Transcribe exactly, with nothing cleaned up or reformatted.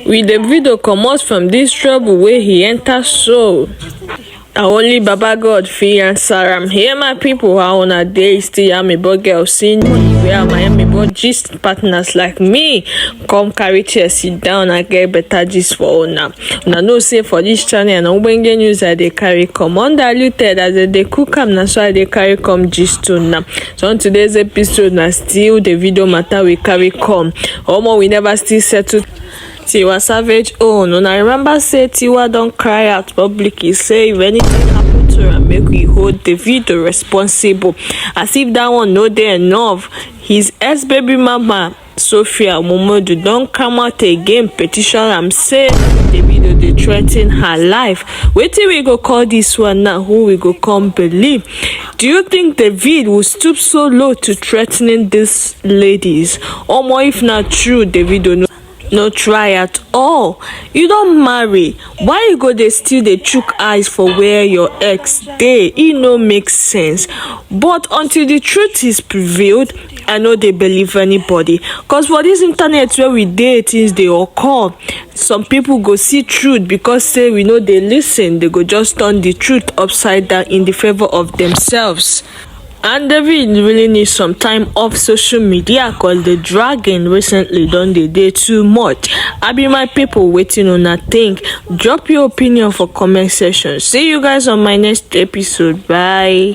With the video comot from this trouble wey he enter so. Na only Baba God fit answer am. Hey my people, how una dey? Still am, my boy girl Cindy. Where am I? My boy gist partners like me. Come carry chair, sit down and get better gist for una. Una know say for this channel na ogbonge news I dey carry come. Undiluted as dem dey cook am, na so I dey carry come gist una. So on today's episode na still the video matter we carry come. Omo, we never still settle Tiwa Savage own. Una remember say Tiwa don cry out publicly say if anything happen to am, make we hold Davido responsible. As if that one no dey enough, his ex-baby mama, Sophia Momodu, don come out again petition am say Davido dey threaten her life. Wetin we go call this one now? Who we go come believe? Do you think David will stoop so low to threatening these ladies? Omo, if na true, Davido no no try at all. You don marry, why you go dey still dey chook eyes for where your ex dey? E no make sense. But until the truth is prevailed, I no dey believe anybody. Cause for this internet where we dey, things dey occur. Some people go see truth because say we no dey listen, they go just turn the truth upside down in the favor of themselves. And David really needs some time off social media cause the dragging recently don dey dey too much. Abi my people, wetin una think? Drop your opinion for comment section. See you guys on my next episode. Bye.